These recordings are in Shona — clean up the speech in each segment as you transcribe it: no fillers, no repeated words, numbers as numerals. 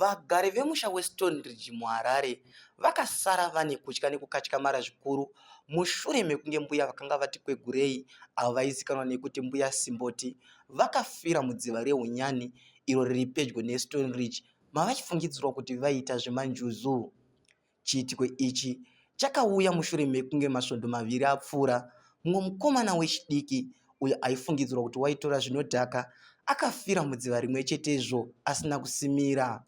Vagari vemusha weStoneridge muHarare vakasara vane kutya nekukatyamara zvikuru mushure mekunge mbuya vakanga vati kwegurei avo vaizikanwa nekuti Mbuya Simboti vakafira mudziva reHunyani iro riri pedyo neStoneridge mavachifungidzirwa kuti vaiita zvemanjuzu. Chiitiko ichi chakauya mushure mekunge masvondo maviri apfuura, mumwe mukomana wechidiki uyo aifungidzirwa kuti waitora zvinodhaka akafira mudziva rimwe chetezvo asina kusimira.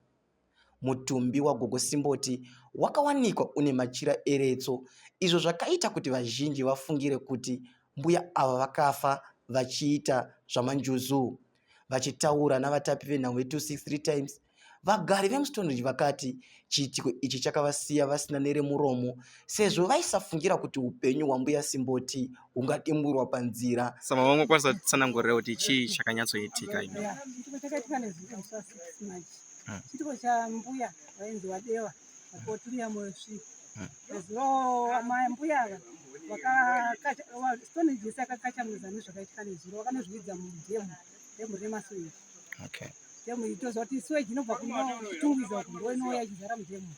Mutumbi waGogo Simboti wakawanikwa une machira eretso izvo zvakaita kuti vazhinji vafungire kuti mbuya ava vakafa vachiita zvamanjuzu. Vachitaura navatapi venhau ve263 Times, vagari vemuStoneridge vakati chiitiko ichi chakavasiya vasina neremuromo sezvo vaisafungira kuti upenyu hwambuya Simboti hungadimburwa panzira. Sama vangokwanisa kutsanangurira kuti chii chakanyatsoitika imi? Chiitiko chakaitika nezuro musi wa 6 March. Chiitiko chambuya vainzi Wadewa vakoturia moyo svika. Nezuro amai mbuya ava vakakacha Stoneridge yese yakakachamudza nezvakaitika nezuro vakanozvividza mudhemu dhemu rine masuweji. Okay. Dhemu iri toziva kuti suweji inobva kuchitungwiza uku ndo inouya ichizara mudhemu.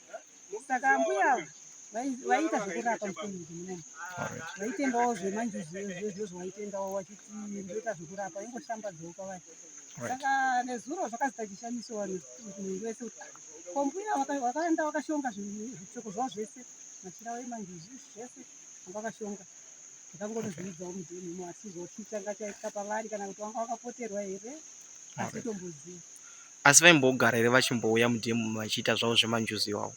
Saka mbuya ava vaiita zvekurapa muStoneridge munomu. Vaitendawo zvemanjuzu izvozvo zvaitendawo vachiti ndoita zvekurapa ingoshambadzawo kwavari. Saka nezuro zvakazoita chishamiso vanhu munhu wese kuti ko mbuya vakaenda vakashonga zvipfeko zvavo zvese machira avo emanjuzu zvese vanga vakashonga vakangonozvividzawo mudheni umo asi zvoti changa chaitika pavari kana kuti vanga vakapoterwa here asi tomboziva. Asi vaimbogara here vachimbouya mudhemu vachiita zvavo zvemanjuzu iwawo?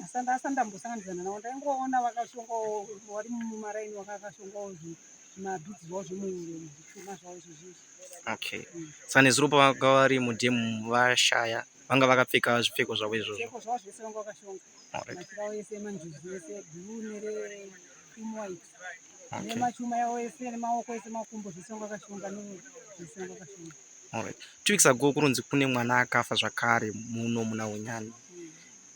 Asati ndambosanganidzana navo ndaingoona vakashongawo vari mumaraini vakashongawo zvimabhidzi zvavo zvemuhuro zvishoma zvavo izvozvo izvi. Okay. Saka nezuro pavanga vari mudhemu vashaya vanga vakapfeka zvipfeko zvavo izvozvo. Zvipfeko zvavo zvese vanga vakashonga. Machira avo ese emanjuzu ese blue nere cream white. Nemachuma yavo ese nemaoko ese makumbo zvese vanga vakashonga nezvese vanga vakashonga. Alright. 2 weeks ago kurunzi kune mwana akafa zvakare muno muna Hunyani.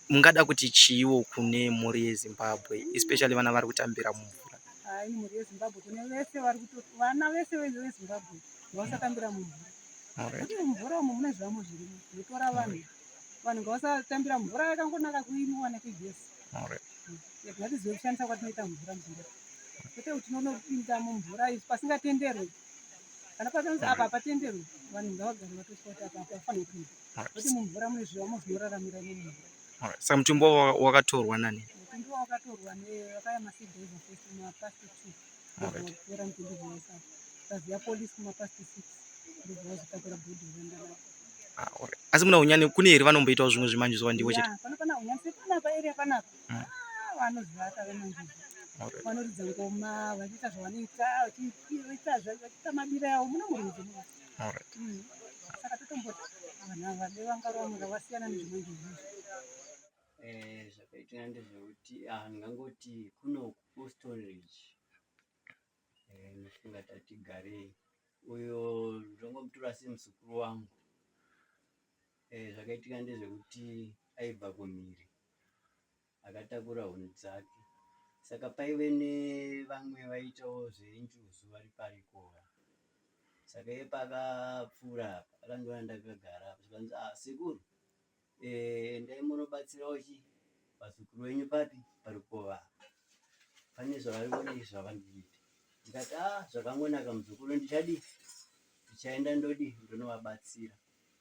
Mungada kuti chiiwo kune mhuri yeZimbabwe especially vana vari kutambira mumvura? Hayi mhuri yeZimbabwe kune vese vari kuto vana vese veZimbabwe ngavasatambira mumvura. Alright. Kuti mumvura umu mune zvamo zvirimo zvinotora vanhu. Vanhu ngavasatambira mvura yakangonaka kuinwa nekuigeza. Alright. Ngatizive kushandisa kwatinoita mvura muZimbabwe. Kwete kuti tinonopinda mumvura pasingatenderwi. Kana pakanzi apa hapatenderwi, vanhu ngavagare vatotya kuti apa hapafanirwi kupinda. Nekuti mumvura mune zvivamo zvinoraramira imo mumvura. Alright. Saka mutumbi wavo wakatorwa nani? Mutumbi wakatorwa nevakauya masidhaiva first kumapast 2. Alright. Vatora mutumbi vaisa. Vakaziya police kumapast 6 ndobva vazotakura bhodhi voenda naro. Ah, alright. Asi muna Hunyani kune here vanomboitawo zvimwe zvemanjuzu wandiwo chete? Ya, pano pana Hunyani sepanapa area panapa. Ah, vanoziva vemanjuzu. Alright. Vanoridza ngoma, vachiita zvavanoita, vachiita vachiita mabira avo muno murwizi muno. Alright. Saka totomboti vanhu ava vangava vasiyana nezvemanjuzu izvi. Zvakaitika ndezvekuti ndingangoti kuno kuStoneridge ndofunga tati garei. Uyo ndongomutora semuzukuru wangu. Zvakaitika ndezvekuti aibva kumhiri akatakura huni dzake. Saka paive nevamwe vaiitawo zvenjuzu vari parikova. Saka iye paakapfuura apa akandiona ndakagara apa zvikanzi ah sekuru endai munobatsirawo chi vazukuru venyu papi parukova apa pane zvavari kudii zvavari kuita. Ndikati ah zvakangonaka muzukuru ndichadii ndichaenda ndodii ndonovabatsira.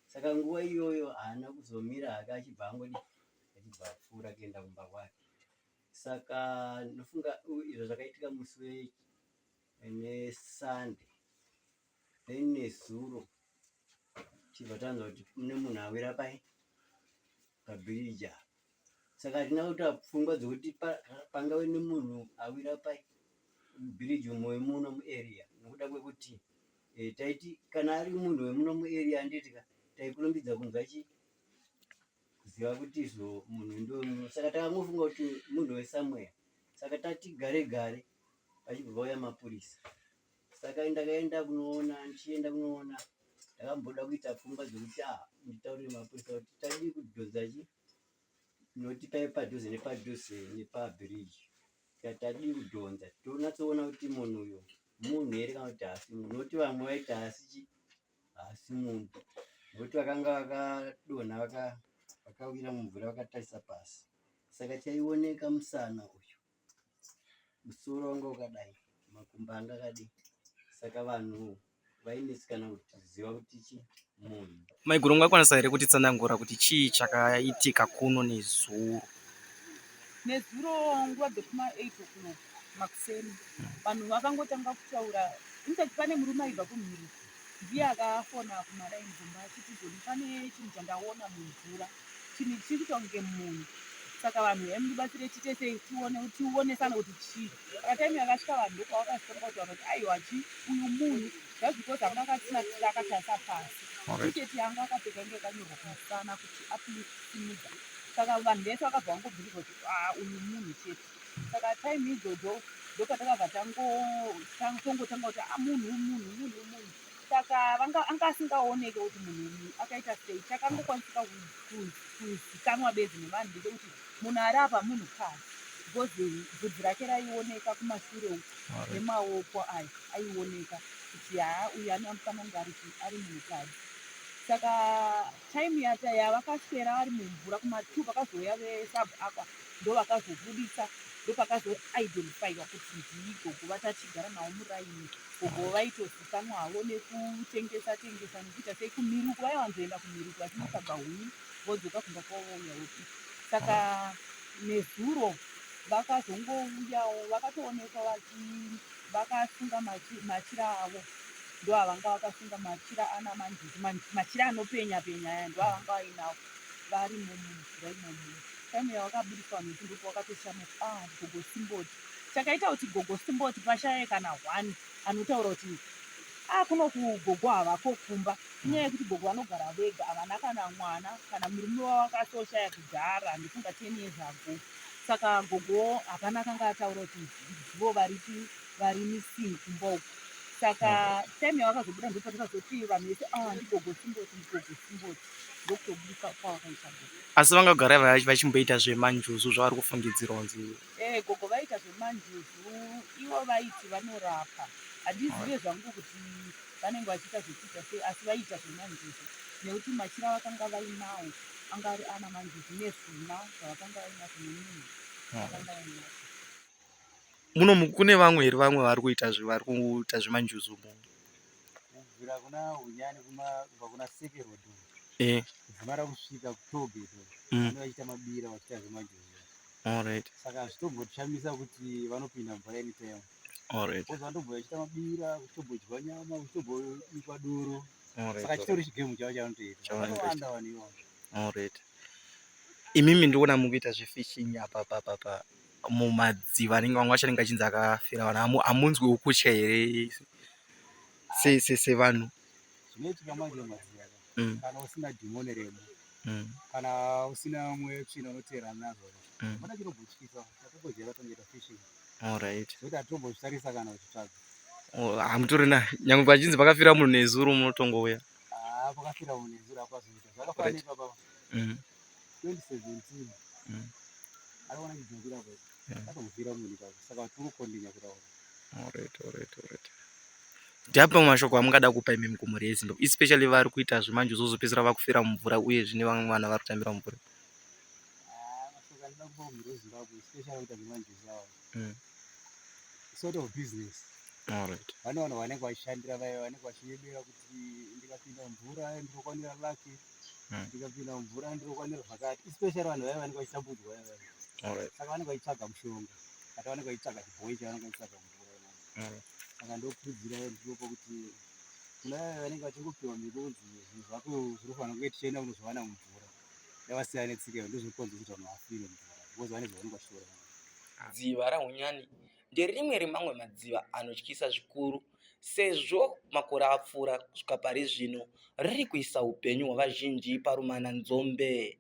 Saka nguva iyoyo haana kuzomira hake achibva angodii achibva apfuura kuenda kumba kwake. Saka ndofunga izvo zvakaitika musi weSunday then nezuro tichibva tanzwa kuti mune munhu awira pai pabhiriji apa. Saka hatina kuita pfungwa dzekuti pangave nemunhu awira pai mubhiriji umo wemuno muarea nekuda kwekuti taiti kana ari munhu wemuno muarea handiti ka taikurumbidza kunzwa chii kuziva kuti izvo munhu ndewemuno. Saka takangofunga kuti munhu wesamweya. Saka tati gare gare vachibva vauya mapurisa. Saka ndakaenda kunoona ndichienda kunoona ndakamboda kuita pfungwa dzekuti ah nditaurire mapurisa kuti tadii kudhonza chi noti paive padhuze nepadhuze nepabhiriji tikati tadii kudhonza tonatsoona kuti munhu uyu munhu here kana kuti haasi munhu nokuti vamwe vaiti haasi chi haasi munhu nokuti vakanga vakadonha vaka. Vakawira mumvura vakatarisa pasi. Saka chaioneka musana uyu. Musoro wanga wakadai, makumbo anga akadii. Saka vanhu vainetsekana kuziva kuti chi munhu. Maiguru ungakwanisa here kutitsanangura kuti chii chakaitika kuno nezuro? Nezuro nguva dzekuma 8 o'clock makuseni vanhu vakangotanga kutaura infact pane murume aibva kumhiri ndiye akafona kumaraini kumba achiti zoni pane chinhu chandaona mumvura chinhu ichi chiri kuita kunge munhu saka vanhu huyai mundibatsire tiite sei tione tionesane kuti chii saka time yakasvika vanhu ndopavakazotanga kutaura kuti aiwa chi uyu munhu just because anga akatsina akatarisa pasi tisheti yanga akapfeka inge yakanyorwa kumusana kuti uplift simudza saka vanhu vese vakabva vangobhilivha kuti ah uyu munhu chete saka time idzodzo ndopatakabva tongotanga kuti ah munhu munhu munhu munhu saka vanga anga asingaoneke kuti munhu uyu akaita sei chakangokwanisika kuzikanwa bedzi nevanhu ndechekuti munhu ari apa munhukadzi because bvudzi rake raioneka kumashure uku nemaoko aya aioneka kuti haa uyu anofanira kunge ari ari munhukadzi saka time yata yavakaswera vari mumvura kuma2 vakazouya vesub aqua ndovakazobudisa ndopakazoidentifyiwa kuti ndigogo vatachigara navo muraini gogo vaitozikanwa havo nekutengesa tengesa nekuita sei kumiruko vaiwanzoenda kumiruko vachinotsvaga huni vodzoka kumba kwavo vouya vobika saka nezuro vakazongouyawo vakatoonekwa vachi vakasunga machira avo ndoavanga vakasunga machira ana manjuzu machira anopenya penya aya ndoavanga vainawo vari mumvura imomo time yavakabudiswa vanhu vechi ndipo vakatoshama kuti ah gogo simboti chakaita kuti gogo simboti pashaye kana one anotaura kuti ah kuno kugogo havako kumba inyaya yekuti gogo vanogara vega havana kana mwana kana murume wavo akatoshaya kudhara ndifunga 10 years ago saka gogo hapana akanga ataura kuti ndivo varipi vari missing kumba uku saka time yavakazobuda ndopatakazoti vanhu vese ah ndigogo simboti ndigogo simboti ndokutobudisa kwavakaita gogo. Asi vangagara vachimboita zvemanjuzu zvavari kufungidzirwa kunzi Eh, gogo vaita zvemanjuzu ivo vaiti vanorapa handizive zvangu kuti vanenge vachiita zvekuita sei asi vaiita zvemanjuzu nekuti machira vakanga vainawo anga ari ana manjuzu nezvuma zvavakanga vainazvo nemunhu vakanga vainazvo. Muno kune vamwe here vamwe vari kuita vari kuita zvemanjuzu muno? Kubvira kuna Hunyani kubva kuna Seke Road Eh. kudzimara kusvika kutollgate vanenge vachiita mabira vachiita zvemanjuzu. Alright. Saka hazvitombotishamisa kuti vanopinda mvura anytime. Alright. Because vanotombo vachiita mabira, kuchitombodyiwa nyama, kuchitombobikwa doro. Alright. Saka chitori chigame chavo chavanotoita. Chavanotoita. Vakawanda vanhu ivavo. Alright. Imimi ndikuona mukuita zvefishing apa apa apa mumadziva anenge vamwe vacho anenge achinzi akafira vanhu hamunzwiwo kutya here sevanhu? Zvinoitika manje mumadziva ka kana usina dhimoni remo kana usina mweya tsvina unoteerana nazvo hapana chinombotyisa tatombojaira kutongoita fishing Alright. zvekuti hatitombozvitarisa kana kuchitsvaga. Oh, hamutorina nyangwe pachinzi pakafira munhu nezuro munotongouya. Haa pakafira munhu nezuro hapazoita zvakafanana nepapa 2017 akaona chidzokera apo akambofira munhu ipapo saka tiri kukondinya kutaura. Alright. Ndiapi mashoko amungada kupa imimi kumhuri yeZimbabwe especially vari kuita zvemanjuzu vozopedzisira vakufira mumvura uyezve nevamwe vana vari kutambira mumvura? Haa mashoko andinoda kupa kumhuri yeZimbabwe especially kuita zvemanjuzu ava sort of business. Alright. Vane vanhu vanenge vachishandira vaya vanenge vachinyebera kuti ndikapinda mumvura ndinokwanira lucky ndikapinda mumvura ndinokwanira zvakati especially vanhu vaya vanenge vachitambudzwa vaya vaya. Alright. Saka vanenge vachitsvaga mushonga kati vanenge vachitsvaga chibhoyi chavanenge vachitsvaga mumvura imomo. Saka ndokurudzira ndinopa kuti kuna vaya vanenge vachingopiwa mhiko kunzi zvinhu zvako zvinofanira kunge tichienda kunozviwana mumvura ngavasiyane netsika iyo ndozvinokonzera kuti vanhu vafire mumvura because vane zvavanenge vachitora. Dziva raHunyani nderimwe remamwe madziva anotyisa zvikuru sezvo makore apfuura kusvika pari zvino riri kuisa upenyu hwavazhinji parumananzombe.